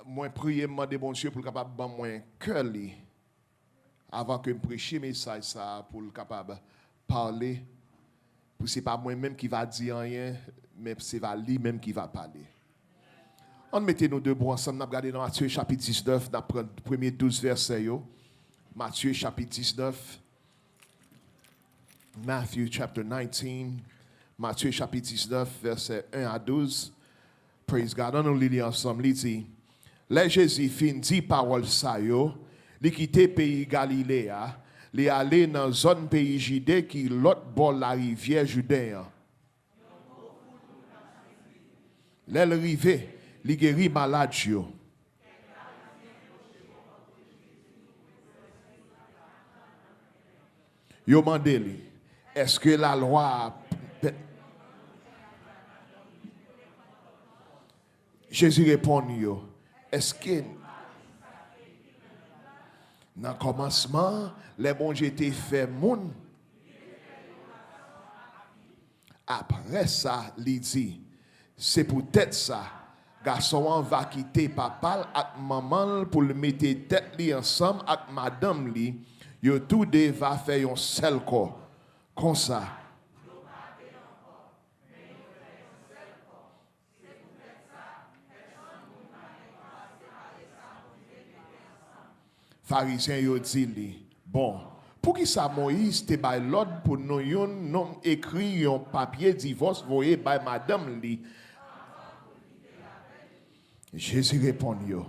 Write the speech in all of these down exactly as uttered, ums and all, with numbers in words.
mwen priye, m mande Bondye pou l kapab ban mwen kè li avan ke m preche mesaj sa a, pou l kapab pale, pou se pa mwen menm ki va di anyen, men se va li menm ki va pale. Ann mete nou debou ansanm, n ap gade nan Matye chapit diznèf, n ap pran premye douz vèsè yo. Matye chapit diznèf, Matthew chapter nineteen, Matye chapit diznèf, vèsè en a douz. Praise God. Ann nou li li ansanm. Li di, lè Jezi fin di pawòl sa yo, li kite peyi Galile a, li ale nan zòn peyi Jide ki lòt bò larivyè Jouden an. Lè l rive, li geri malad yo. Yo mande li, èske lalwa a pè-, Jezi reponn yo, èske nan kòmansman, lè Bondye te fè moun, apre sa, li di, se poutèt sa, gason an va kite papa l ak manman l pou l mete tèt li ansanm ak madanm li, yo toude va fè yon sèl kò. Konsa, Farizyen yo di li, bon, poukisa Moyiz te bay lòd pou nou youn nonm ekri yon papye divòs voye bay madanm li? Jezi reponn yo,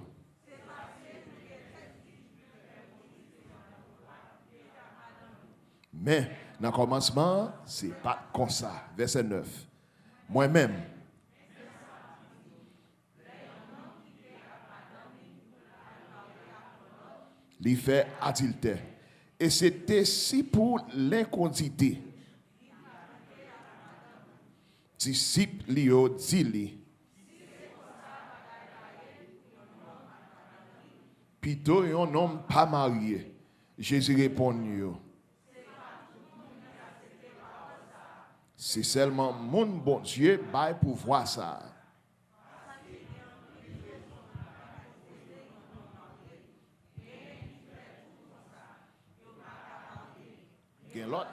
men, nan kòmansman an, se pa t konsa. Vèsè nèf. Mwen menm, li fè adiltè. E se te si pou lenkondite. Disip li yo di li, pito yon nonm pa marye. Jezi reponn yo, se sèlman moun Bondye bay pouvwa sa a. Gen lòt.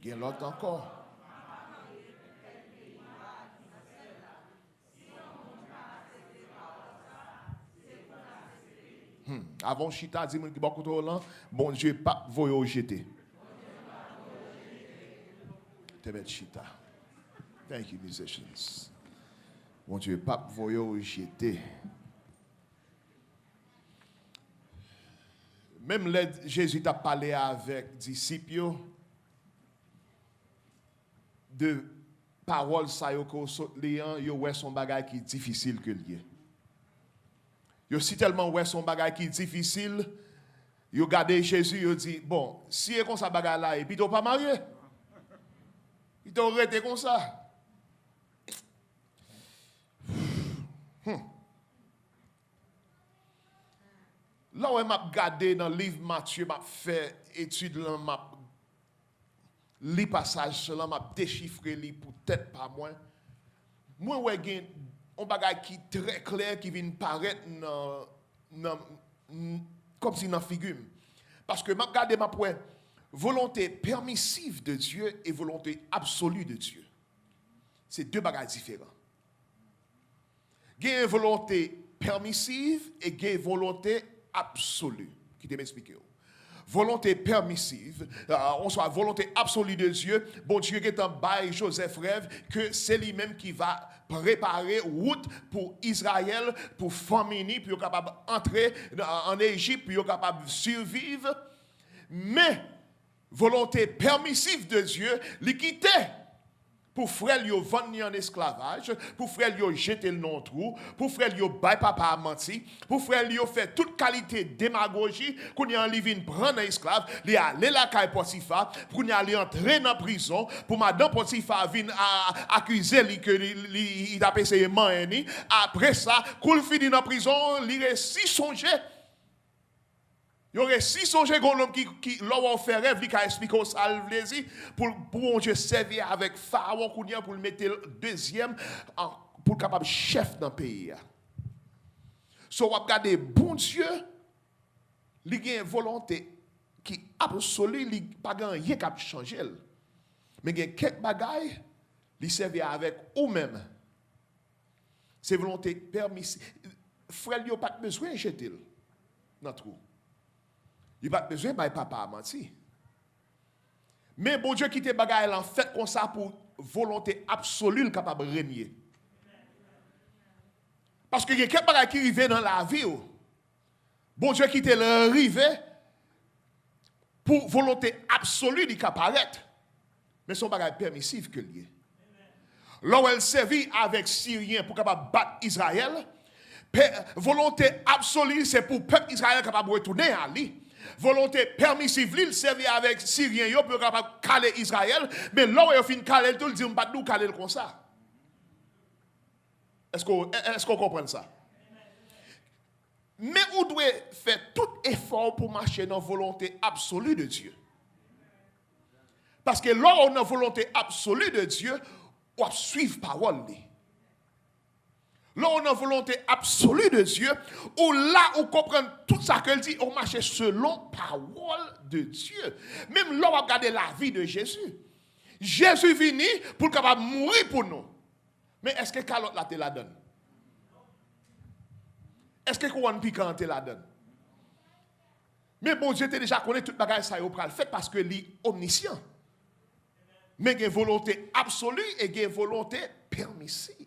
Gen lòt ankò. Hmm. Avan w chita, di moun ki bò kote w lan, Bondye p ap voye w jete. Te mèt chita. Thank you, musicians. Bondye p ap voye w jete. Menm lè Jezi t ap pale avèk disip yo, de pawòl sa yo ke w sot li an, yo wè se yon bagay ki difisil ke l ye. Yo sitèlman wè se yon bagay ki difisil, yo gade Jezi, yo di, bon, si e konsa bagay la ye, pito w pa marye. Pito w rete konsa. Hmm. Lè w wè m ap gade nan liv Matye, m ap fè etid lan, m ap li pasaj lan, m ap dechifre li pou tèt pa mwen. Mwen wè gen yon bagay ki trè klè ki vin parèt nan, nan, n-, kòmsi nan figi m. Paske m ap gade, m ap wè volonte pèmisiv de Dye e volonte absoli de Dye. Se de bagay diferan. Gen volonte pèmisiv e gen volonte absoli. Kite m eksplike w. Volonte pèmisiv, euh, oswa volonte absoli de Dye, Bondye gentan bay Jozèf rèv ke se li menm ki va prepare wout pou Izrayèl, pou fanmi ni, pou yo kapab antre nan, ann Ejip, pou yo kapab siviv. Men, volonte pèmisiv de Dye, li kite pou frè l yo vann li an esklavaj, pou frè l yo jete l nan yon twou, pou frè l yo bay papa a manti, pou frè l yo fè tout kalite demagoji, kounye a li vin pran nan esklav, li ale lakay Pòtifa, kounye a li antre nan prizon, pou madan Pòtifa vin a, akize li ke li, li, li t ap eseye manyen li. Apre sa, kou l fini nan prizon, li resi sonje Yo resi sonje gen yon nonm ki, ki lè w fè rèv, li ka esplike w sa l vle di, pou, pou Bondye sèvi avèk Farawon kounye a, pou l mete l dezyèm, an, pou l kapab chèf nan peyi a. So, w ap gade Bondye, li gen volonte ki absoli, li pa gen anyen k ap chanje l. Men gen kèk bagay, li sèvi avèk ou menm. Se volonte pèmisi. Frè l yo pa t bezwen jete l nan twou. Li pa t bezwen bay papa a manti. Men Bondye kite bagay lan fèt konsa pou volonte absoli l kapab renye. Paske gen kèk bagay ki rive nan lavi w, Bondye kite l rive pou volonte absoli li ka parèt. Men se yon bagay pèmisif ke l ye. Lè w wè l sèvi avèk Siryen pou kapab bat Izrayèl, pè, volonte absoli se pou pèp Izrayèl kapab retounen a li. Volonte pèmisiv li, l sèvi avèk Siryen yo pou yo kapab kale Izrayèl, men lè w wè yo fin kale l tou, l di, "M pa t dwe kale l konsa." Èske w, èske w konprann sa? Men ou dwe fè tout efò w pou mache nan volonte absoli de Dye. Paske lè w nan volonte absoli de Dye, w ap swiv pawòl li. Lè w nan volonte absoli de Dye, ou la, ou konprann tout sa ke l di, ou mache selon pawòl de Dye. Menm lè w ap gade lavi de Jezi. Jezi vini pou l kapab mouri pou nou. Men èske kalòt la te ladan l? Èske kouwòn pikan an te ladan l? Men Bondye te deja konnen tout bagay sa yo pral fèt paske li omnisyan. Men gen volonte absoli e gen volonte pèmisiv.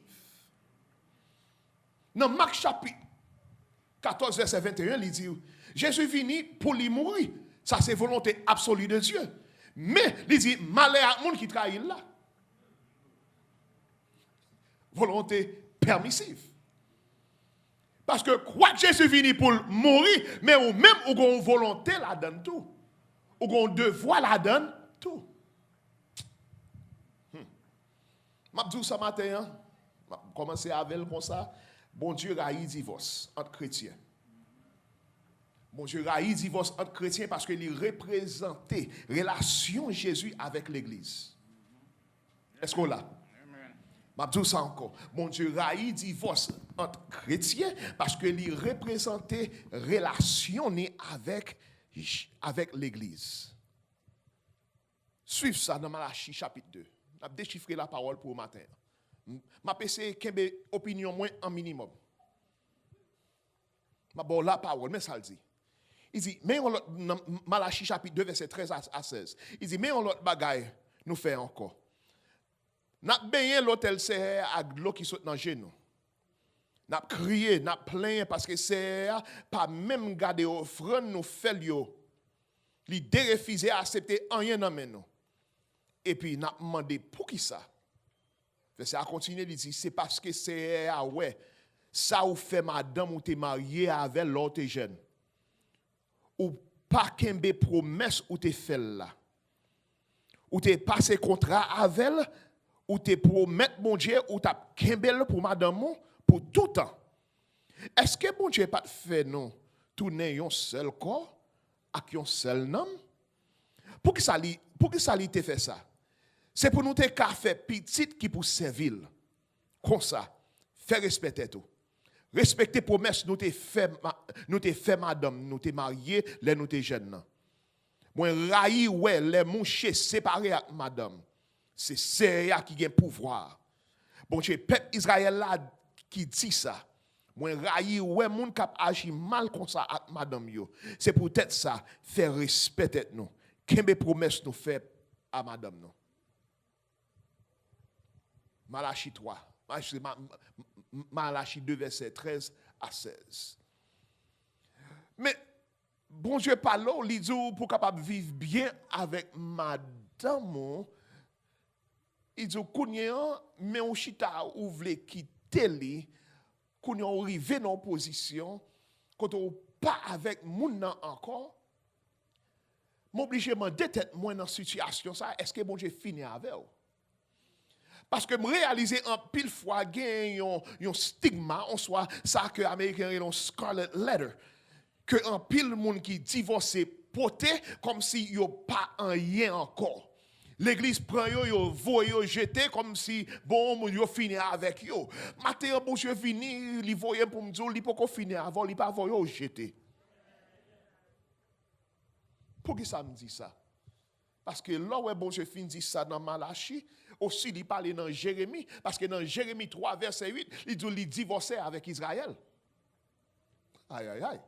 Nan Mak chapit katòz, vèsè venteyen, li di, Jezi vini pou li mouri. Sa se volonte absoli de Dye. Men, li di, "Malè ak moun ki trayi l la." Volonte pèmisiv. Paske kwak Jezi vini pou l mouri, men ou menm ou gen yon volonte ladan l tou. Ou gen yon devwa ladan l tou. Hmm. M ap di w sa maten an, m ap kòmanse avè l konsa, Bondye rayi divòs ant kretyen. Bondye rayi divòs ant kretyen paske li reprezante relasyon Jezi avèk legliz. Èske w la? M ap di w sa ankò. Bondye rayi divòs ant kretyen paske li reprezante relasyon ni avèk, avèk legliz. Swiv sa nan Malachi chapit de. N ap dechifre lapawòl pou w maten an. M, m ap eseye kenbe opinyon mwen an minimòm. M ap ba w lapawòl, men sa l di. Li di, men yon lòt, nan Malachi chapit de, vèsè trèz a, a sèz. Li di, men yon lòt bagay nou fè ankò. N ap benyen lotèl Seyè a ak dlo ki sot nan je nou. N ap kriye, n ap plenyen paske Seyè a pa menm gade ofrann nou fè l yo. Li derefize aksepte anyen nan men nou. Epi n ap mande poukisa. Vèsè a kontinye, li di, se paske Seyè a wè sa ou fè madanm ou te marye avè l lè w te jèn. Ou pa kenbe pwomès ou te fè l la. Ou te pase kontra avè l, ou te pwomèt Bondye ou t ap kenbe l pou madanm ou pou toutan. Èske Bondye pa t fè nou tounen yon sèl kò ak yon sèl nanm? Poukisa li, poukisa li te fè sa? Se pou nou te ka fè pitit ki pou sèvi l. Konsa, fè respè tèt ou. Respekte pwomès nou te fè, ma-, nou te fè madanm nou te marye lè nou te jèn nan. Mwen rayi wè lè mouche separe ak madanm. Se Seyè a ki gen pouvwa a. Bondye pèp Izrayèl la ki di sa. Mwen rayi wè moun k ap aji mal konsa ak madanm yo. Se poutèt sa, fè respè tèt nou. Kenbe pwomès nou fè a madanm nou. Malachi twa. Malachi, Ma-, Ma-, Malachi de, vèsè trèz a sèz. Men, Bondye pale w, li di w pou w kapab viv byen avèk madanm ou. Li di w, kounye an, men ou chita, ou vle kite li. Kounye an, ou rive nan yon pozisyon kote ou pa avèk moun nan ankò. M oblije mande tèt mwen nan sitiyasyon sa, èske Bondye fini avè w? Paske m reyalize anpil fwa gen yon, yon stigma, oswa sa ke Ameriken rele yon scarlet letter. ke anpil moun ki divòse pote kòmsi yo pa anyen ankò. Legliz pran yo, yo voye yo jete kòmsi, bon, moun yo fini avèk yo. Maten an, Bondye vini, li voye m pou m di w, li poko fini avè w, li pa voye w jete. Poukisa m di sa? Paske lè w wè Bondye fin di sa nan Malachi, osi li pale nan Jeremi, paske nan Jeremi twa vèsè uit, li di w li divòse avèk Izrayèl. Ayayay.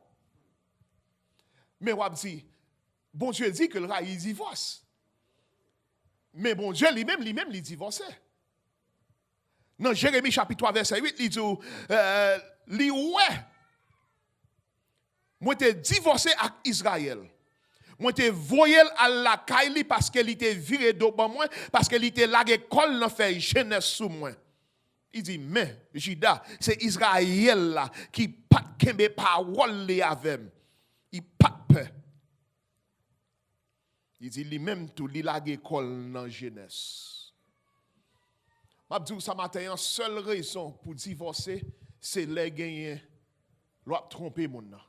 Men w ap di, Bondye di ke l rayi divòs. Men Bondye li menm, li menm, li divòse. Nan Jeremi chapit twa vèsè uit, li di w, eh, li wè, mwen te divòse ak Izrayèl. Mwen te voye l al lakay li paske li te vire do ban mwen, paske li te lage kò l nan fè jennès sou mwen. Li di, men, Jida, se Izrayèl la ki pa t kenbe pawòl li avè m. Li pa t pè. Li di li menm tou, li lage kò l nan jennès. M ap di w sa maten an, sèl rezon pou divòse, se lè genyen, lè w ap twonpe moun nan.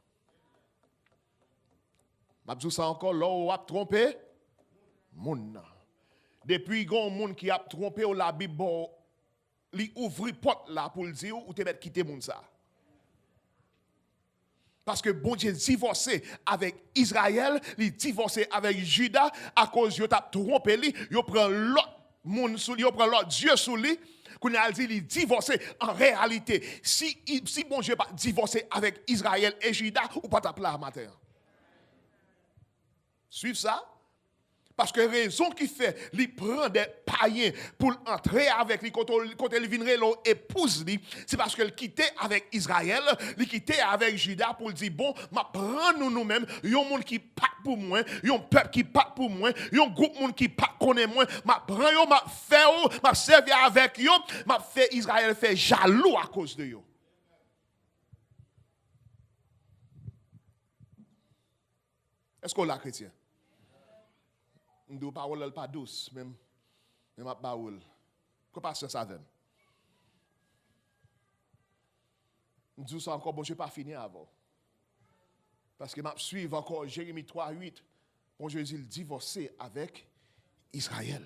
M ap di w sa ankò, lè w ap twonpe moun nan. Depi gen yon moun ki ap twonpe w, Labib ba w, li ouvri pòt la pou l di w, ou te mèt kite moun sa a. Paske Bondye divòse avèk Izrayèl, li divòse avèk Jida, akoz yo t ap twonpe li, yo pran lòt moun sou li, yo pran lòt dye sou li. Kounye a, l di li divòse. An reyalite, si, si Bondye pa t divòse avèk Izrayèl e Jida, ou pa t ap la maten an. Swiv sa? Paske rezon ki fè li pran de payen pou l antre avèk li, kote, kote li vin rele w epouz li, se paske l kite avèk Izrayèl, li kite avèk Jida pou l di, bon, m ap pran nou, nou menm, yon moun ki pa t pou mwen, yon pèp ki pa t pou mwen, yon gwoup moun ki pa t konnen mwen, m ap pran yo, m ap fè yo, m ap sèvi avèk yo, m ap fè Izrayèl fè jalou akoz de yo. Èske w la, kretyen? M di w pawòl la, l pa dous, men, men m ap ba w l. Pran pasyans avè m. M di w sa ankò, Bondye pa fini avè w. Paske m ap swiv ankò Jeremi twa uit. Bondye di l divòse avèk Izrayèl.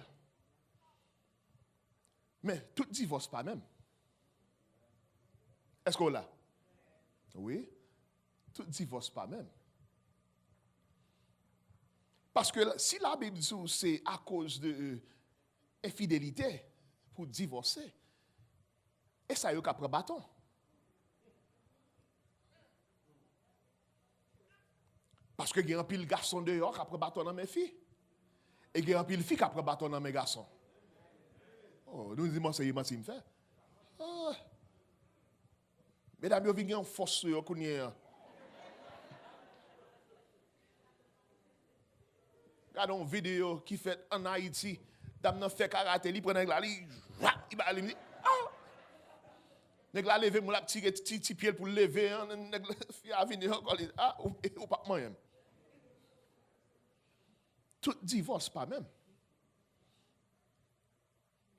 Men, tout divòs pa menm. Èske w la? Wi. Tout divòs pa menm. Paske la, si Labib di w se akoz de, euh, enfidelite pou divòse, e sa yo ka pran baton. Paske gen anpil gason deyò k ap pran baton nan men fi. E gen anpil fi k ap pran baton nan men gason. Oh, nou di mwen se manti m fè. Ah. Medam yo vin gen yon fòs sou yo kounye a. Gade yon videyo ki fèt ann Ayiti. Dam nan fè karate, li pran nèg la, li, li ba li, li, ah! Nèg la leve, moun l ap tire ti, ti pye l pou l leve an, nèg la, fi a vini ankò, li, ah, ou, ou p ap manyen m. Tout divòs pa menm.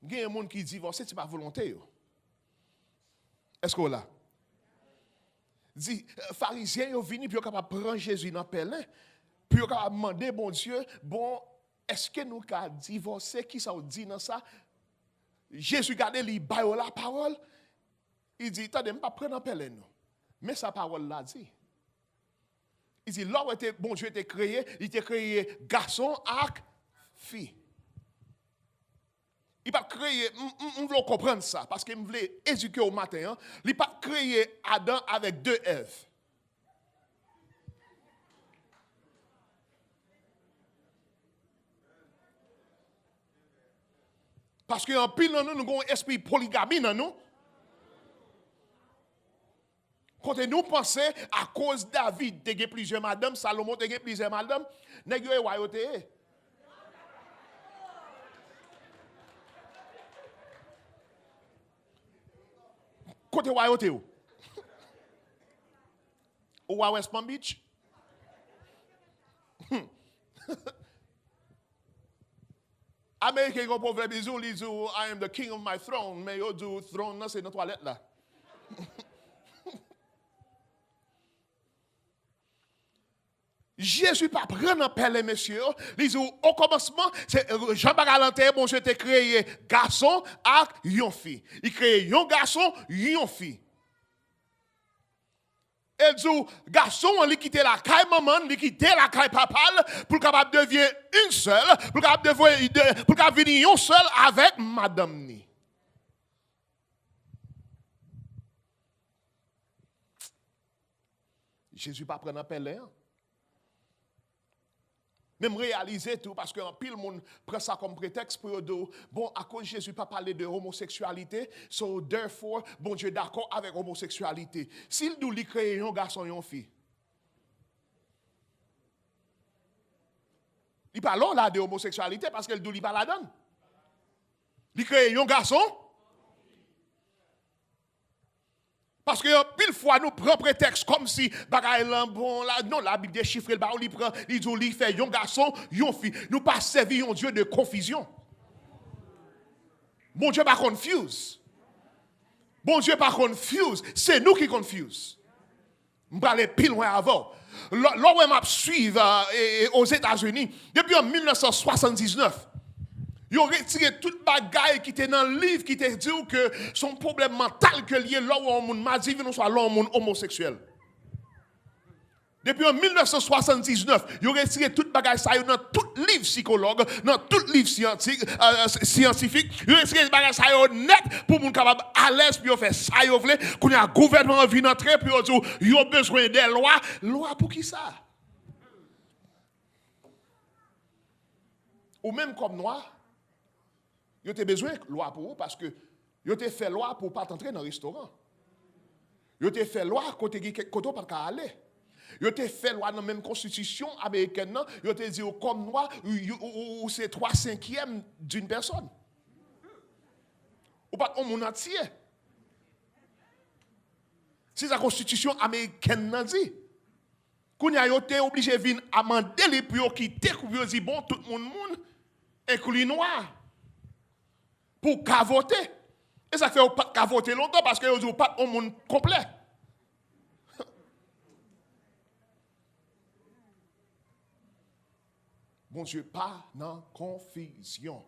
Gen moun ki divòse, se pa volonte yo. Èske w la? Di, Farizyen yo vini pou yo kapab pran Jezi nan pèlen, pou yo kapab mande Bondye, bon, èske nou ka divòse? Kisa w di nan sa? Jezi gade, li ba yo lapawòl. Li di, tande, m p ap pran nan pèlen nou. Men sa pawòl la di. Li di, lè w wè te, Bondye te kreye, li te kreye gason ak fi. Li pa t kreye, m, m, m vle w konprann sa, paske m vle edike w maten an. Li pa t kreye Adan avèk de Èv. Paske anpil nan nou, nou gen yon espri poligami nan nou. Kote nou panse, akoz David te gen plizyè madanm, Salomon te gen plizyè madanm, nèg yo e wa yo te ye. Kote wa yo te yo? Ou wa West Palm Beach? Ameriken gen yon pwovèb, li di w, li di w, "I am the king of my throne," men yo di w throne nan se nan twalèt la. Jezi pa pran nan pèlen mesye yo. Li di w, okòmansman, se jan bagay lan te ye, Bondye te kreye gason ak yon fi. Li kreye yon gason, yon fi. E l di w, gason an, li kite lakay manman l, li kite lakay papa l, pou l kapab devyen yon sèl, pou l kapab devyen, de, pou l kapab vin yon sèl avèk madanm ni. Jezi pa pran nan pèlen an. Men m reyalize tou, paske anpil moun pran sa kòm pretèks pou yo di w, bon, akoz Jezi pa pale de omoseksyalite, so therefore, Bondye dakò avèk omoseksyalite. Si l di w li kreye yon gason, yon fi, li pale w la de omoseksyalite paske l di w li pa ladan l. Li kreye yon gason, Paske anpil fwa nou pran pretèks kòmsi bagay lan bon la. Non, Labib dechifre l ba ou, li pran, li di w li fè yon gason, yon fi. Nou pa sèvi yon Dye de konfizyon. Bondye pa confuse. Bondye pa confuse. Se nou ki confuse. M prale pi lwen avè w. Lè lè w wè m ap swiv Ozetazini, depi an mil nèf san swasann diznèf, yo retire tout bagay ki te nan liv ki te di w ke se yon pwoblèm mantal ke l ye lè w wè yon moun madivin oswa lè w wè yon moun omoseksyèl. Depi an mil nèf san swasann diznèf, yo retire tout bagay sa yo nan tout liv sikològ, nan tout liv syantik, syantifik. Yo retire bagay sa yo nèt pou moun kapab alèz pou yo fè sa yo vle. Kounye a, gouvènman an vin antre pou yo di w yo bezwen de lwa. Lwa pou ki sa? Ou menm kòm nwa, yo te bezwen lwa pou ou paske yo te fè lwa pou w pa t antre nan restoran. Yo te fè lwa kote gen kèk kote w pa t ka ale. Yo te fè lwa nan menm konstitisyon amerikèn nan, yo te di w kòm nwa, ou, ou, ou, ou se twa senkyèm d'une personne. Ou pa t yon moun antye. Se sa konstitisyon amerikèn nan di. Kounye a, yo te oblije vin amande li pou yo kite, pou yo di, bon, tout moun moun, enkli nwa, pou w ka vote. E sa k fè yo pa t ka vote lontan, paske yo di w pa t yon moun konplè. Bondye pa nan konfizyon.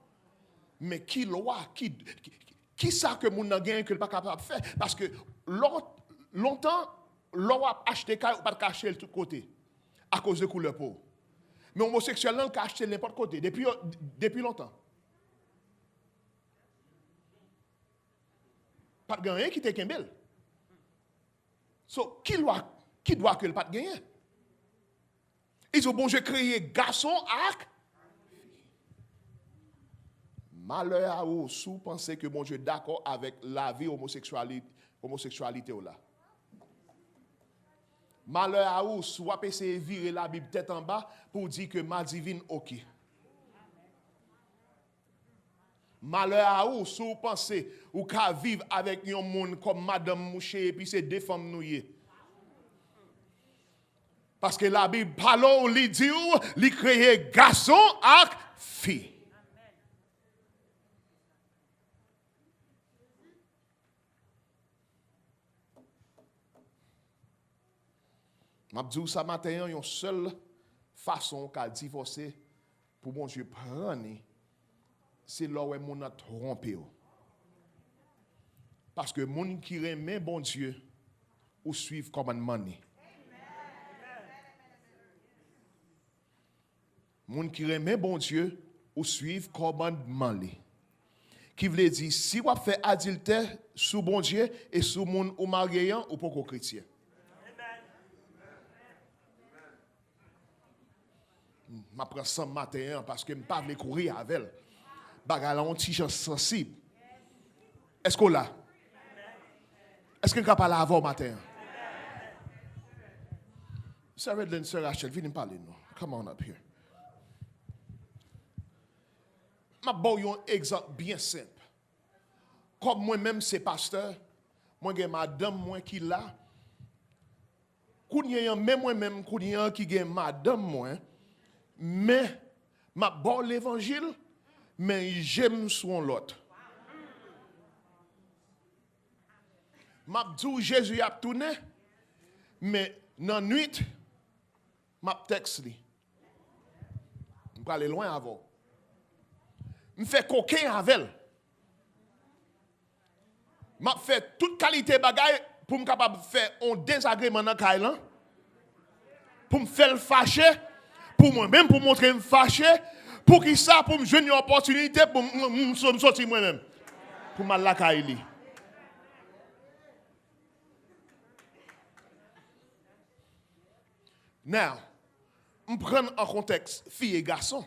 Men ki lwa, ki, ki, ki sa ke moun nan genyen ke l pa kapab fè? Paske lon-, lontan, lè w ap achte kay, ou pa t ka achte l tout kote akoz de koulè po w. Men omoseksyèl lan, l ka achte l nenpòt kote, depi, depi lontan. Pa t gen anyen ki te kenbe l. So, ki lwa, ki dwa ke l pa t genyen? Li di w Bondye kreye gason ak fi. Malè a ou si w panse ke Bondye dakò avèk lavi omoseksyali-, omoseksyalite w la. Malè a ou si w ap eseye vire Labib tèt anba pou w di ke madivin oke. Malè a ou si w panse ou ka viv avèk yon moun kòm madanm mouche epi se de fanm nou ye. Paske Labib pale w, li di w, li kreye gason ak fi. M ap di w sa maten an, yon sèl fason w ka divòse pou Bondye pran ni, se lè w wè moun nan twonpe w. Paske moun ki renmen Bondye, ou swiv kòmandman ni. Moun ki renmen Bondye, ou swiv kòmandman li. Ki vle di, si w ap fè adiltè sou Bondye e sou moun ou marye an, ou poko kretyen. M ap pran san m maten an paske m pa vle kouri avè l. Bagay la yon ti jan sansib. Èske w la? Èske m ka pale avè w maten an? Sè Redline, Sè Rachel, vini pale nou. Come on up here. M ap ba w yon egzanp byen senp. Kòm mwen menm se pastè, mwen gen madanm mwen ki la. Kounye an, men mwen menm kounye an ki gen madanm mwen, men m ap ba w levanjil, men je m sou yon lòt. M ap di w Jezi ap tounen, men nan nwit, M ap tèks li. M prale lwen avè w. M fè koken avè l. M ap fè tout kalite bagay pou m kapab fè yon dezagreman nan kay lan. Pou m fè l fache. Pou mwen menm, pou montre m fache. Poukisa? Pou m jwenn yon opòtinite pou m, m, m, m soti mwen menm. Pou m al lakay li. Now, m pran n an kontèks fi e gason.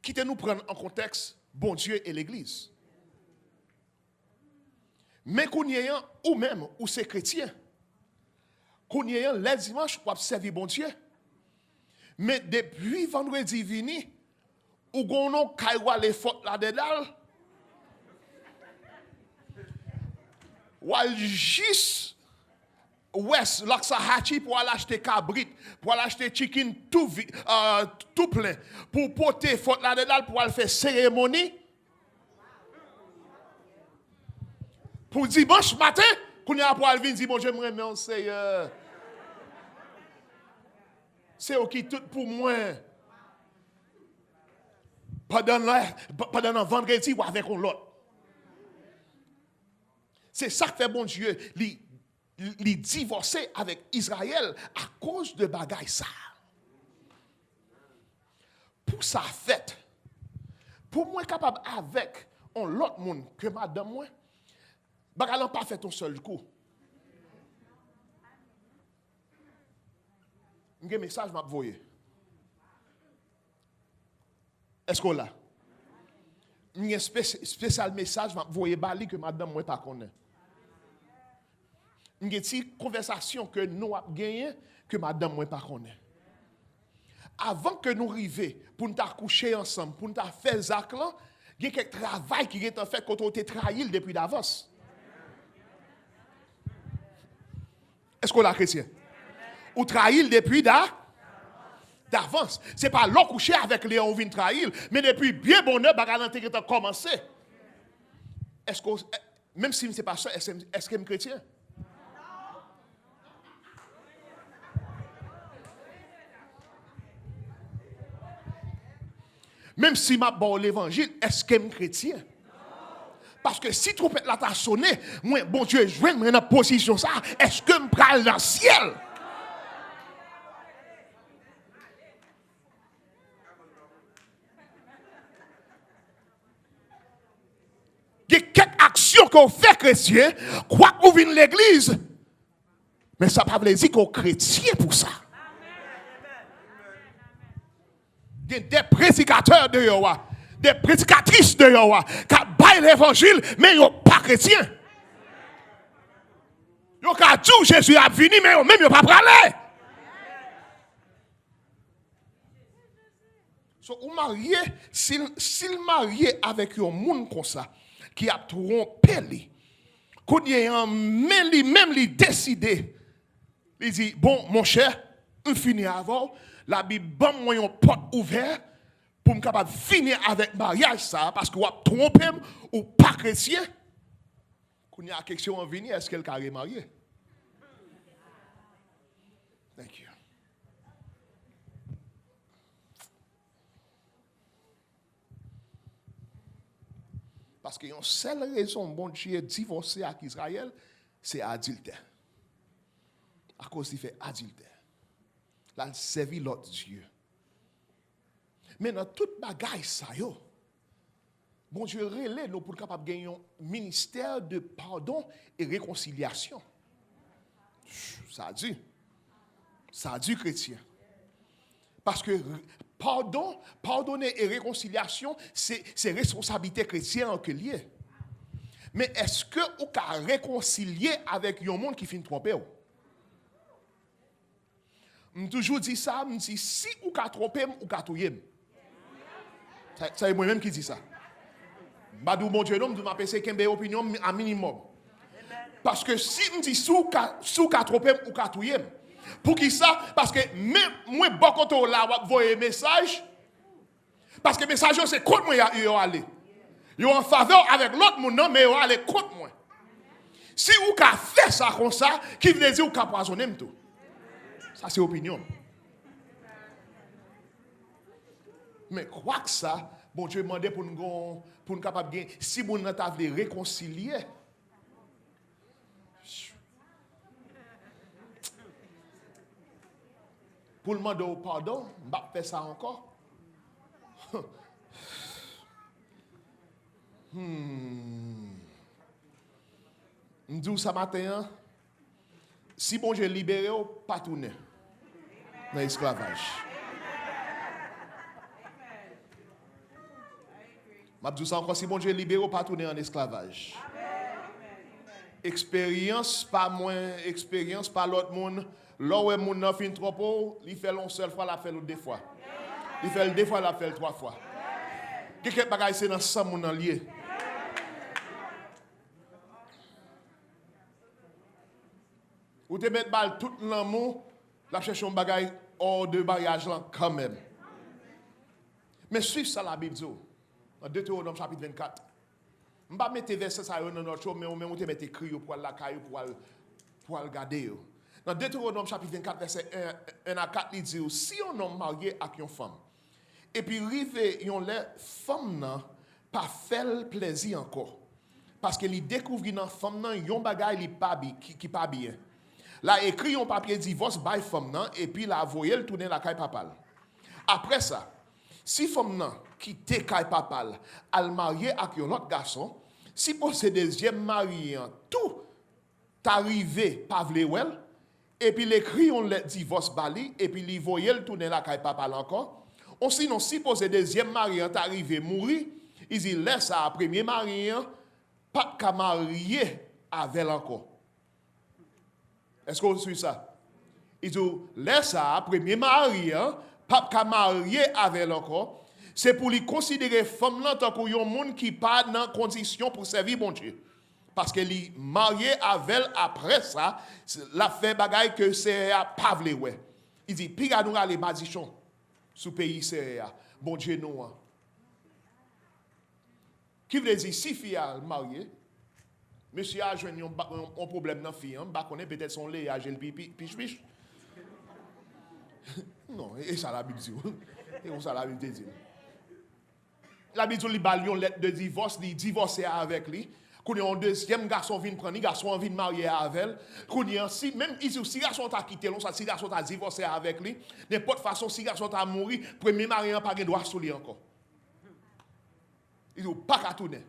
Kite nou pran n an kontèks Bondye e legliz. Men kounye a, ou menm, ou se kretyen. Kounye a, lè dimanch, w ap sèvi Bondye. Men depi vandredi vini, ou gon non kay w ale Fort Lauderdale, w al jis West Loxahatchee pou al achte kabrit, pou al achte chicken tou vi, euh, tou plen, pou pote Fort Lauderdale pou al fè seremoni. Pou dimanch maten, kounye a pou al vin di, Bondye, m renmen w, Seyè. Se ou ki tout pou mwen. Pandan, pandan nan vandredi, w avèk yon lòt. Se sa k fè Bondye, li, li divòse avèk Izrayèl akoz de bagay sa a. Pou sa fèt, pou mwen kapab avèk yon lòt moun ke madanm mwen, bagay lan pa fèt yon sèl kou. M gen mesaj m ap voye. Èske w la? M gen espe-, espesyal mesaj m ap voye ba li ke madanm mwen pa konnen. M gen ti konvèsasyon ke nou ap genyen ke madanm mwen pa konnen. Avan ke nou rive pou n ta kouche ansanm, pou n ta fè zak lan, gen kèk travay ki gentan fèt kote w te trayi l depi davans. Èske w la, kretyen? Ou trayi l depi da, davans. Se pa lè w kouche avèk li an ou vin trayi l, men depi byen bonè bagay lan te gentan kòmanse. Èske w, menm si m se pastè, èske, èske m kretyen? Menm si m ap ba w levanjil, èske m kretyen? Paske si twonpèt la ta sonnen, mwen, Bondye jwenn mwen nan pozisyon sa, èske m pral nan syèl? Gen kèk aksyon ke w fè, kretyen, kwak ou vin legliz, men sa pa vle di ke w kretyen pou sa. Gen de predikatè deyò a, de predikatris deyò a, k ap bay levanjil, men yo pa kretyen. Yo ka di w Jezi ap vini, men yo menm yo pa prale. So, ou marye, si l, si l marye avèk yon moun konsa, ki ap twonpe li, kounye a, men li menm li deside, li di, bon, monchè, m fini avè w, Labib ban mwen yon pòt ouvè pou m kapab fini avèk maryaj sa a, paske w ap twonpe m, ou pa kretyen. Kounye a, kesyon an vini, èske l ka remarye? Thank you. Paske yon sèl rezon Bondye divòse ak Izrayèl, se adiltè. Akoz li fè adiltè. L al sèvi lòt dye. Men nan tout bagay sa yo, Bondye rele nou pou n kapab gen yon ministè de padon e rekonsilyasyon. Sa di. Sa di, kretyen. Paske padon, padone e rekonsilyasyon, se, se responsablite kretyen an ke l ye. Men èske ou ka rekonsilye avèk yon moun ki fin twonpe w? M toujou di sa, m di, si ou ka twonpe m, ou ka touye m. Sa, sa e mwen menm ki di sa. M pa di w Bondye non, m di w m ap eseye kenbe opinyon m a minimòm. Paske si m di, si w ka, si w ka twonpe m, ou ka touye m. Poukisa? Paske men mwen bò kote w la, w ap voye mesaj. Paske mesaj yo se kont mwen yo, yo ale. Yo an favè w avèk lòt moun nan, men yo ale kont mwen. Si ou ka fè sa konsa, ki vle di ou ka pwazonnen m tou. Sa se opinyon m. Men kwak sa, Bondye mande pou n gon, pou n kapab gen, si moun nan ta vle rekonsilye, pou l mande w padon, m p ap fè sa ankò. Hmm. M di w sa maten an, si Bondye libere w, pa tounen nan esklavaj. M ap di w sa ankò, si Bondye libere w, pa tounen an esklavaj. Eksperyans pa mwen, eksperyans pa lòt moun, lè w wè moun nan fin twonpe w, li fè l yon sèl fwa, l ap fè l de fwa. Li fè l de fwa, l ap fè l twa fwa. Gen kèk bagay se nan san moun nan l ye. Ou te mèt ba l tout lanmou, l ap chèche yon bagay hors de maryaj lan kanmenm. Men swiv sa Labib di w nan Detewonòm chapit vennkat. M pa mete vèsè sa yo nan nòt yo, men ou menm ou te mèt ekri yo pou al lakay ou, pou al, pou al gade yo. Nan Detewonòm chapit vennkat, vèsè en, en a kat, li di w, si yon nonm marye ak yon fanm, epi rive yon lè, fanm nan pa fè l plezi ankò, paske li dekouvri nan fanm nan yon bagay li pa bi-, ki, ki pa byen. L a ekri yon papye divòs bay fanm nan, epi l a voye l tounen lakay papa l. Apre sa, si fanm nan kite kay papa l, al marye ak yon lòt gason, sipoze dezyèm mari an tou ta rive pa vle wè l, epi l ekri yon lèt divòs ba li, epi li voye l tounen lakay papa l ankò. Osinon, sipoze dezyèm mari an ta rive mouri, li di lè sa a, premye mari an p ap ka marye avè l ankò. Èske w swiv sa? Li di w, lè sa a, premye mari an p ap ka marye avè l ankò. Se pou li konsidere fanm lan tankou yon moun ki pa nan kondisyon pou sèvi Bondye. Paske li marye avè l, apre sa, l ap fè bagay ke Seyè a pa vle wè. Li di, piga nou rale madichon sou peyi Seyè a, Bondye nou an. Ki vle di, si fi a marye, mesye a jwenn yon ba-, yon, yon pwoblèm nan fi an, m pa konnen, petèt se yon leyaj, e l pi, pi, pich pich. Non, e, e sa Labib di w. E konsa Labib te di l. Labib di w li ba l yon lèt de divòs, li divòse avèk li. Kounye a, yon dezyèm gason vin pran li, gason an vin marye avè l. Kounye a, si, menm li di w, si gason an ta kite l, konsa, si gason an ta divòse avèk li, nenpòt fason, si gason an ta mouri, premye mari an pa gen dwa sou li ankò. Li di w pa ka tounen.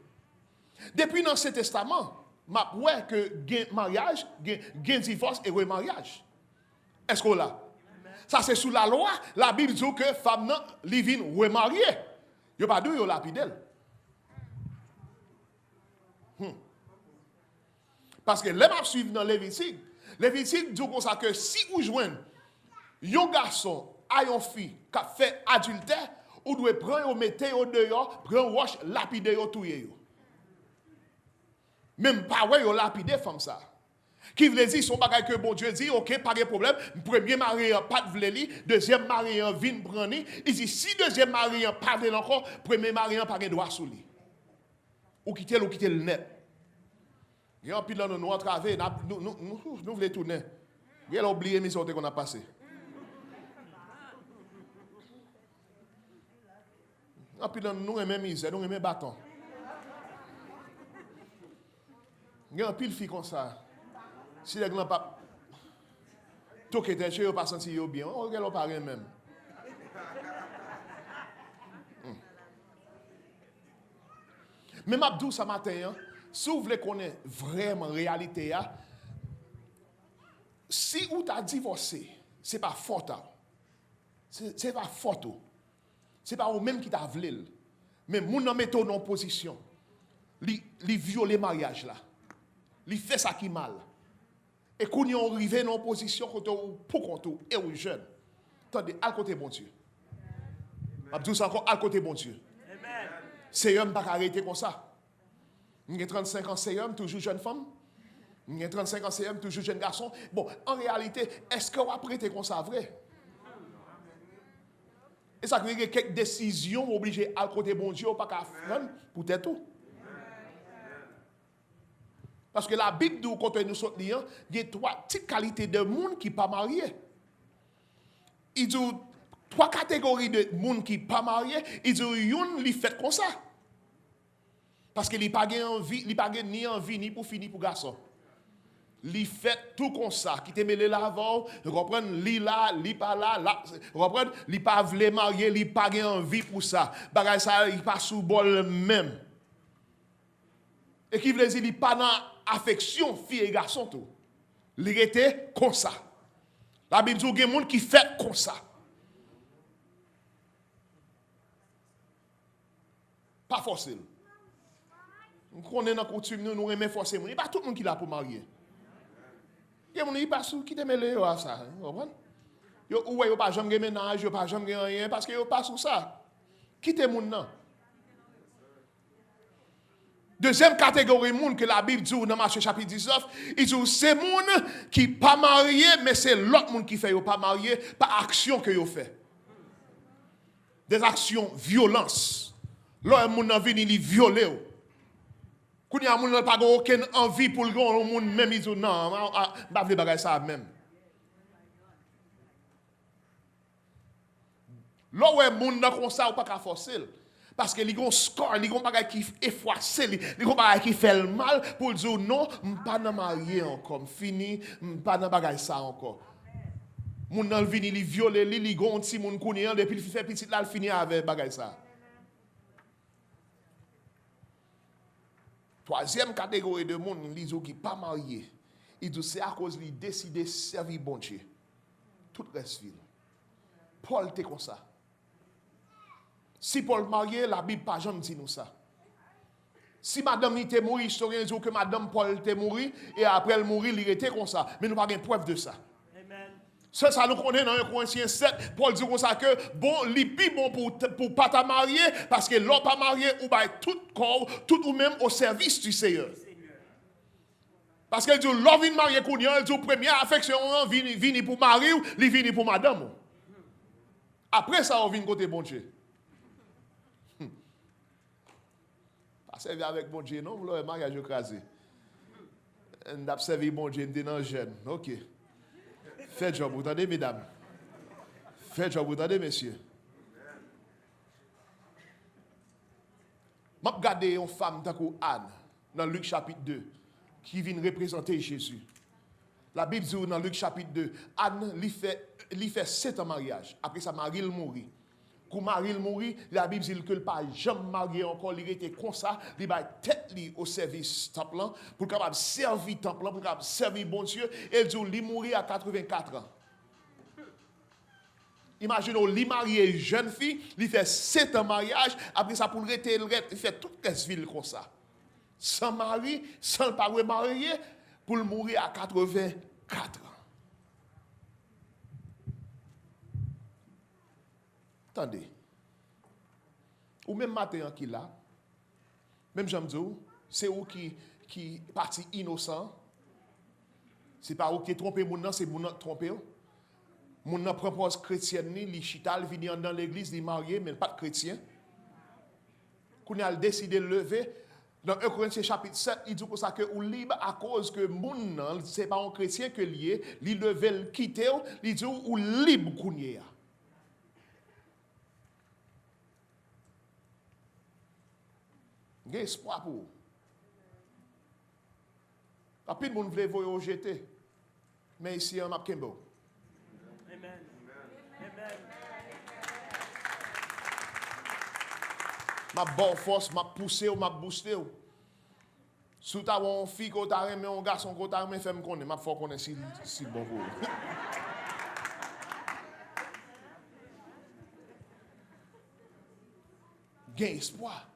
Depi nan Ansyen Testaman, m ap wè ke gen maryaj, gen, gen divòs e remaryaj. Èske w la? Sa se sou lalwa, Labib di w ke fanm nan, li vin remarye. Yo pa di w yo lapide l. Hmm. Paske lè m ap swiv nan Levitik, Levitik di w konsa ke si ou jwenn yon gason a yon fi k ap fè adiltè, ou dwe pran yo, mete yo deyò, pran wòch, lapide yo, touye yo. Men m pa wè yo lapide fanm sa. Ki vle di, se yon bagay ke Bondye di, oke, pa gen pwoblèm, premye mari an pa t vle li, dezyèm mari an vin pran li, li di, si dezyèm mari an pa vle l ankò, premye mari an pa gen dwa sou li. Ou kite l, ou kite l nèt. Gen anpil nan nou, nou antrave, n ap, nou, nou, nou, nou vle tounen. Gen lè w bliye mizè w te konn ap pase. Anpil nan nou, nou renmen mizè, nou renmen baton. Gen anpil fi konsa. Si nèg lan p ap toke tèt yo, yo pa santi yo byen. O, gen lè w pa renmen m. Hmm. Men m ap di w sa maten an, si w vle konnen vrèman reyalite a, si ou ta divòse, se pa fòt a w. Se, se pa fòt ou. Se pa ou menm ki ta vle l. Men moun nan mete w nan yon pozisyon. Li, li vyole maryaj la. Li fè sa ki mal. E kounye a w rive nan yon pozisyon kote w poukont ou e w jèn. Tande, al kote Bondye. M ap di w sa ankò, al kote Bondye. Seyè, m pa ka rete konsa. M gen trannsenk an, Seyè, m toujou jèn fanm. M gen trannsenk an, Seyè, m toujou jèn gason. Bon, an reyalite, èske w ap rete konsa vre? E sa k fè gen kèk desizyon w oblije al kote Bondye, w pa ka pran pou tèt ou. Paske Labib di w kote nou sot li an, gen twa tip kalite de moun ki pa marye. Li di w, Twa kategori de moun ki pa marye, li di w youn, li fèt konsa. Paske li pa gen anvi, li pa gen ni anvi, ni pou fi, ni pou gason. Li fèt tou konsa, ki te mele l avè w, ou konprann, li la, li pa la, la, ou konprann, li pa vle marye, li pa gen anvi pou sa. Bagay sa, li pa sou bò l menm. E ki vle di, li pa nan afeksyon fi e gason tou. Li rete konsa. Labib di w gen moun ki fèt konsa. Pa fòse l. M konnen nan koutim nou, nou renmen fòse moun. E pa tout moun ki la pou marye. Gen moun, li pa sou, kite mele yo a sa, ou konprann? Yo, ou wè, yo pa janm gen mennaj, yo pa janm gen anyen, paske yo pa sou sa. Kite moun nan. Dezyèm kategori moun ke Labib di w nan Matye chapit diznèf, li di w se moun ki pa marye, men se lòt moun ki fè yo pa marye pa aksyon ke yo fè. Des actions violence. Lè w wè moun nan vini, li vyole w. Kounye a, moun nan pa gen okenn anvi pou l gen yon moun, menm li di w, non, a, a, m pa vle bagay sa a menm. Lè w wè moun nan konsa, ou pa ka fòse l. Paske li gon scar, li gon bagay ki efwase li, li gon bagay ki fè l mal pou l di w, non, m pa nan marye ankò, m fini, m pa nan bagay sa ankò. Moun nan vini, li vyole li, li gon timoun kounye an, depi l fin fè pitit la, l fini avè bagay sa. Twazyèm kategori de moun, li di w ki pa marye, li di w se akoz li deside sèvi Bondye tout rès vi l. Pòl te konsa. Si Pòl marye, Labib pa janm di nou sa. Si madanm li te mouri, istoryen di w ke madanm Pòl te mouri, e apre l mouri, li rete konsa. Men nou pa gen prèv de sa. Sèl sa nou konnen nan en Korentyen sèt, Pòl di konsa ke, bon, li pi bon pou, pou pa ta marye, paske lè w pa marye, ou bay tout kò w, tout ou menm o sèvis di Seyè. Paske l di w, lè w vin marye kounye a, l di w, premye afeksyon an vini, vini pou mari w, li vini pou madanm ou. Apre sa, w vin kote Bondye. Pa sèvi avèk Bondye, non, vle wè maryaj yo kraze. M t ap sèvi Bondye, m te nan jèn. Ok. Fè djòb ou, tande, medam. Fè djòb ou, tande, mesye. M ap gade yon fanm tankou Ann nan Lik chapit de ki vin reprezante Jezi. Labib di w nan Lik chapit de, Ann, li fè, li fè sèt an maryaj. Apre sa, mari l mouri. Kou mari l mouri, Labib di l ke l pa janm marye ankò, li rete konsa, li bay tèt li o sèvis tanp lan, pou l kapab sèvi tanp lan, pou l kapab sèvi Bondye, e l di w li mouri a katrevenkat an. Imajine w, li marye jèn fi, li fè sèt an maryaj, apre sa pou l rete, l rete, li fè tout rès vi l konsa. San mari, san l pa remarye, pou l mouri a katrevenkat an. Tande. Ou menm maten an ki la, menm jan m di w, se ou ki, ki pati inosan an. Se pa ou ki te twonpe moun nan, se moun nan k twonpe w. Moun nan pran pòz kretyèn li, li chita, li vini anndan legliz, li marye, men l pa t kretyen. Kounye a, l deside leve. Nan en Korentyen chapit sèt, li di konsa ke ou lib akoz ke moun nan, se pa yon kretyen ke l ye, li leve, l kite w, li di w, ou lib kounye a. Gen espwa pou ou. Anpil moun vle voye w jete. Men isi an, m ap kenbe w. M ap ba w fòs, m ap pouse w, m ap bouste w. Si w ta wè yon fi ke w ta renmen, yon gason ke w ta renmen, fè m konnen. M ap fè w konnen si, si l bon pou ou. Gen espwa.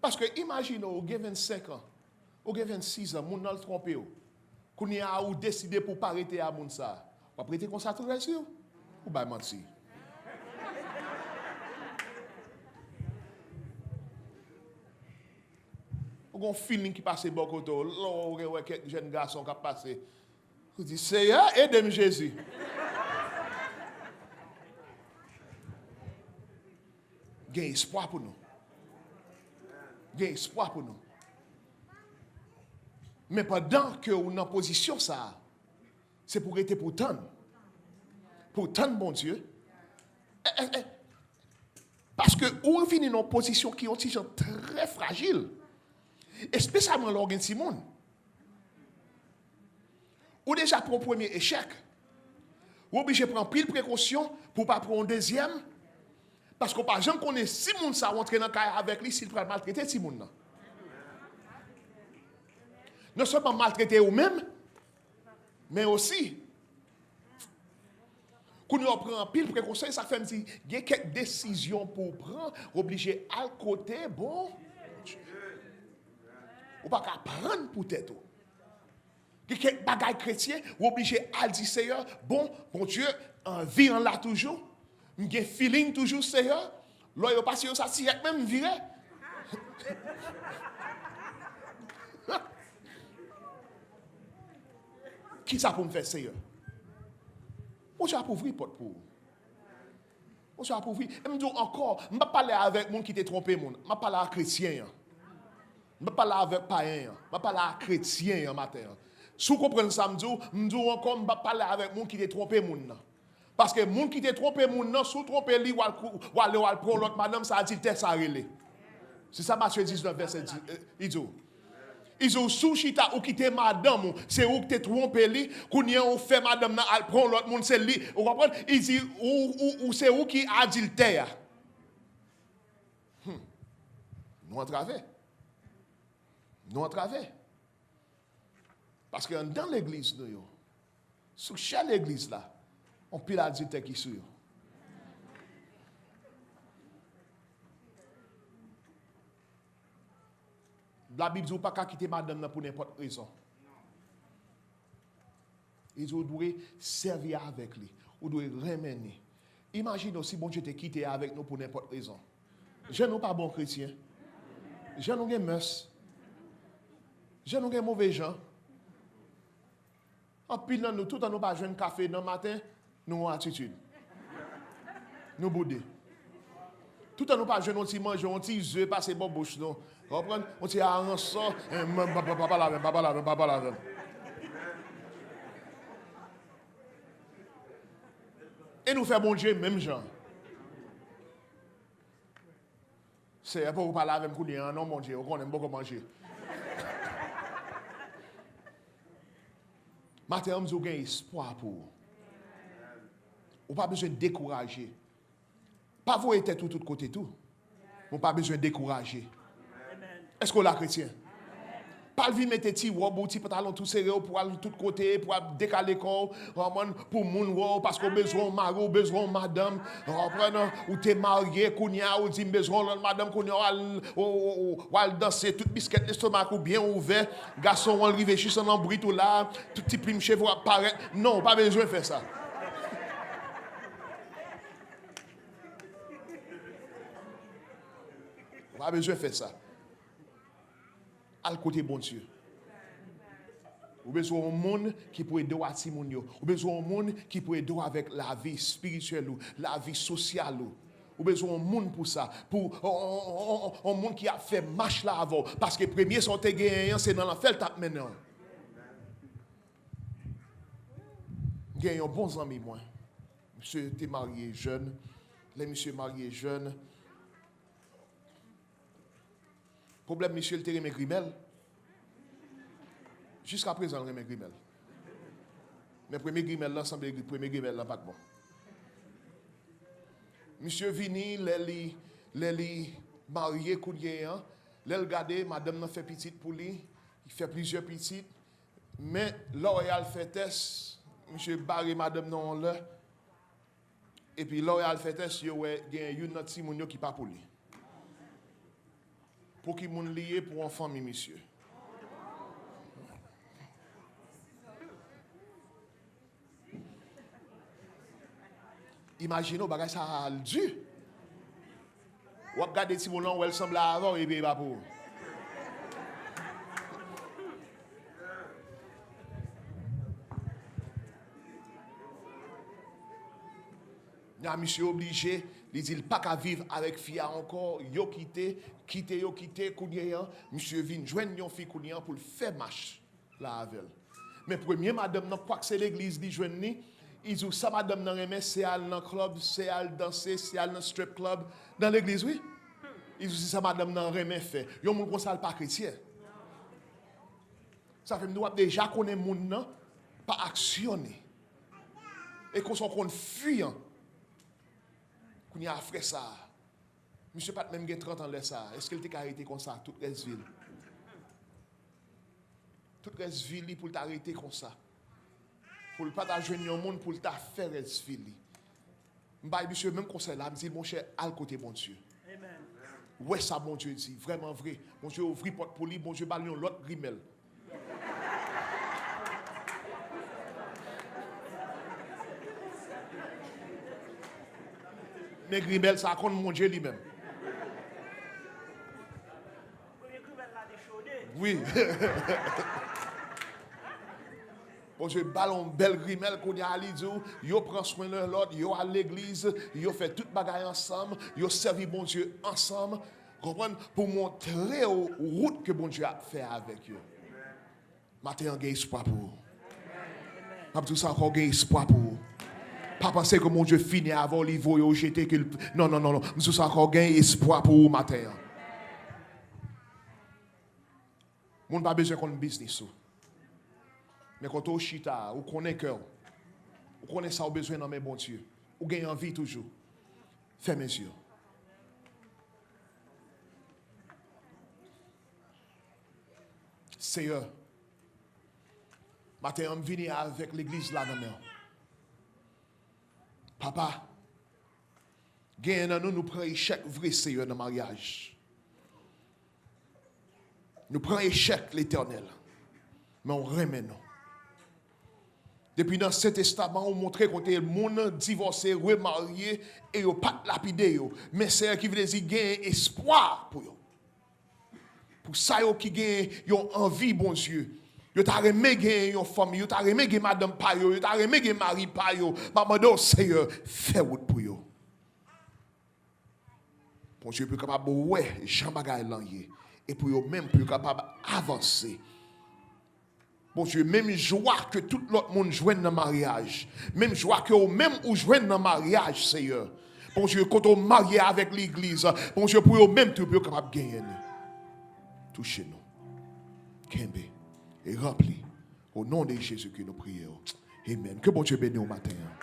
Paske imajine w, ou gen vennsenk an, ou gen vennsis an, moun nan l twonpe w. Kounye a, ou deside pou w pa rete a moun sa a. W ap rete konsa tout rès vi w? Ou bay manti. Ou gen yon feeling ki pase bò kote w. Lè w gen wè kèk jèn gason k ap pase, ou di, Seyè, ede m, Jezi. Gen espwa pou nou. Gen espwa pou nou. Men pandan ke ou nan pozisyon sa a, se pou rete pou tann. Pou tann Bondye. E, e, e, paske ou vini nan yon pozisyon ki yon ti jan trè frajil. Espesyalman lè w gen timoun. Ou deja pran yon premye echèk. Ou oblije pran anpil prekosyon pou w pa pran yon dezyèm. Paske w pa janm konnen si moun sa w antre nan kay avèk li, si l pral maltrete timoun nan. Non sèlman maltrete ou menm, men osi, kounye a w pran anpil prekosyon, e sa k fè m di, gen kèk desizyon pou w pran, w oblije al kote Bondye. Ou pa ka pran pou tèt ou. Gen kèk bagay kretyen, w oblije al di Seyè, bon, Bondye, anvi an la toujou. M gen feeling toujou, Seyè. Lè yo pase yo sa siyèk menm, m vire. Kisa pou m fè, Seyè? Bondye ap ouvri pòt pou ou. Bondye ap ouvri. E m di w ankò, m p ap pale avèk moun ki te twonpe moun. M ap pale a kretyen an. M p ap pale avèk payen an. M ap pale a kretyen an maten an. Si w konprann sa m di w, m di w ankò, m p ap pale avèk moun ki te twonpe moun nan. Paske moun ki te twonpe moun nan, si w twonpe li, w al kou-, w ale w al pran yon lòt madanm, sa adiltè sa rele. Se sa Matye diznèf, vèsè di, eh, li di w. Li di w, si w chita, ou kite madanm ou, se ou ki te twonpe li, kounye a ou fè madanm nan al pran yon lòt moun, se li, ou konprann? Li di, ou, ou, ou, se ou ki adiltè a. Hmm. Nou antrave. Nou antrave. Paske anndan legliz nou yo, sou chè legliz la, anpil adiltè ki sou yo. Labib di w pa ka kite madanm nan pou nenpòt rezon. Li di w dwe sèvi avèk li. Ou dwe renmen li. Imajine w si Bondye te kite avèk nou pou nenpòt rezon. Jan nou pa bon kretyen. Jan nou gen mès. Jan nou gen move jan. Anpil nan nou, toutan nou pa jwenn kafe nan maten, nou yon atitid. Nou boude. Toutan nou pa jwenn yon ti manje, yon ti ze pase bò bouch nou. Ou konprann? Yon ti aransò, eh, m, m, pa, pa, pa pale avè m, pa pale avè m, pa pale avè m. E nou fè Bondye menm jan. Seyè, poko pale avè m kounye a non, Bondye, ou konnen m poko manje. Maten an, m di w gen espwa pou ou. Ou pa bezwen dekouraje. Pa voye tèt ou tout kote tou. Men w pa bezwen dekouraje. Èske w la, kretyen? Pa al vin mete ti wòb ou, ti pantalon tou sere w pou al tout kote, pou al dekale kò w, konprann, pou moun wè w, paske w bezwen yon mari, w bezwen yon madanm, konprann, ou te marye, kounye a, ou di, "M bezwen yon lòt madanm," kounye a, w al, w, w, w, w al danse, tout biskèt lestomak ou byen ouvè, gason w an rive jis nan lonbrit ou la, tout ti plim cheve w ap parèt. Non, w pa bezwen fè sa. Ou pa bezwen fè sa. Al kote Bondye. Ou bezwen yon moun ki pou ede w a timoun yo. Ou bezwen yon moun ki pou ede w avèk lavi espirityèl ou, lavi sosyal ou. Ou bezwen yon moun pou sa. Pou yon, yon, yon, yon, yon moun ki ap fè mach la avè w. Paske premye sa w te genyen an, se nan lanfè l t ap mennen w. Gen yon bon zanmi mwen. Misye te marye jèn. Lè misye marye jèn, pwoblèm misye, l te renmen grimèl. Jiskaprezan, l renmen grimèl. Men premye grimèl lan, sanble gri-, premye grimèl lan pa t bon. Misye vini, lè li, lè li marye kounye a, lè l gade, madanm nan fè pitit pou li, li fè plizyè pitit. Men, lè y al fè tès, misye bare madanm nan yon lè. Epi lè y al fè tès, yo wè gen youn nan timoun yo ki pa pou li. Pou ki moun li ye pou yon fanmi, misye? Imajine w, bagay sa a di. W ap gade timoun lan, w wè l sanble avè w, epi e pa pou ou. Nan misye oblije, li di l pa ka viv avèk fi a ankò, yo kite, kite yo kite, kounye a, misye vin jwenn yon fi kounye a pou l fè mach la avè l. Men premye madanm nan, kwak se legliz li jwenn li, Li di w sa madanm nan renmen, se al nan club, se al danse, se al nan strip club, nan legliz, wi. Li di w se sa madanm nan renmen fè. Yon moun konsa, l pa kretyen. Sa fè m di w ap deja konnen moun nan pa aksyon li. E konsa w konn fi an. Kounye a, frè sa a, misye pa t menm gen trant an lè sa a. Èske l te ka rete konsa tout rès vi l? Tout rès vi li pou l ta rete konsa. Pou l pa ta jwenn yon moun pou l ta fè rès vi li. M bay misye menm konsèy la, m di l, monchè, al kote Bondye. Wè sa Bondye di, vrèman vre. Bondye ouvri pòt pou li, Bondye ba l yon lòt grimèl. Men grimèl sa konn Bondye li menm. Wi. Bondye ba l yon bèl grimèl, kounye a li di w, yo pran swen lè lòt, yo al legliz, yo fè tout bagay ansanm, yo sèvi Bondye ansanm, konprann, pou montre w wout ke Bondye ap fè avèk yo. Maten an gen espwa pou ou. M ap di w sa ankò, gen espwa pou ou. Pa panse ke Bondye fini avè w, li voye w jete, ke l, non, non, non, non. M di w sa ankò, gen espwa pou ou maten an. Moun pa bezwen konn biznis ou. Men kote w chita a, ou konnen kè w. Ou konnen sa w bezwen nan men Bondye. Ou gen anvi toujou. Fèmen zye w. Seyè, maten an, m vini avèk legliz la nan men w. Papa, genyen nan nou, nou pran echèk vre, Seyè, nan maryaj. Nou pran echèk, Letènèl. Men w renmen nou. Depi nan Ansyen Testaman, ou montre kote moun divòse, remarye, e yo pa t lapide yo. Men Seyè, ki vle di genyen espwa pou yo. Pou sa yo ki gen yon anvi Bondye, yo ta renmen gen yon fanmi, yo ta renmen gen madanm pa yo, yo ta renmen gen mari pa yo, m ap mande w, Seyè, fè wout pou yo. Bondye, pou yo kapab wè jan bagay lan ye, e pou yo menm, pou yo kapab avanse. Bondye, menm jwa ke tout lòt moun jwenn nan maryaj, menm jwa ke ou menm ou jwenn nan maryaj, Seyè. Bondye, kote w marye avèk legliz, Bondye, pou yo menm tou, pou yo kapab genyen li. Touche nou. Kenbe e ranpli. O non de Jezi ke nou priye w. Amen. Ke Bondye beni w maten an.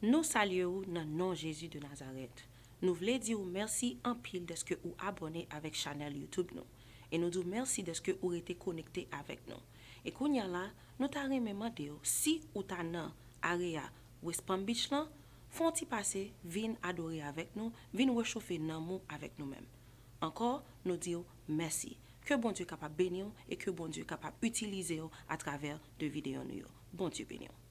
Nou salye w nan non Jezi de Nazarèt. Nou vle di w mèsi anpil dèske ou abòne avèk chanèl YouTube nou. E nou di w mèsi dèske ou rete konekte avèk nou. E kounye a la, nou ta renmen mande w si ou ta nan area West Palm Beach lan, fè yon ti pase, vin adore avèk nou, vin rechofe nanm ou avèk nou menm. Ankò, nou di w mèsi. Ke Bondye kapab beni w e ke Bondye kapab itilize w atravè de videyo nou yo. Bondye beni w.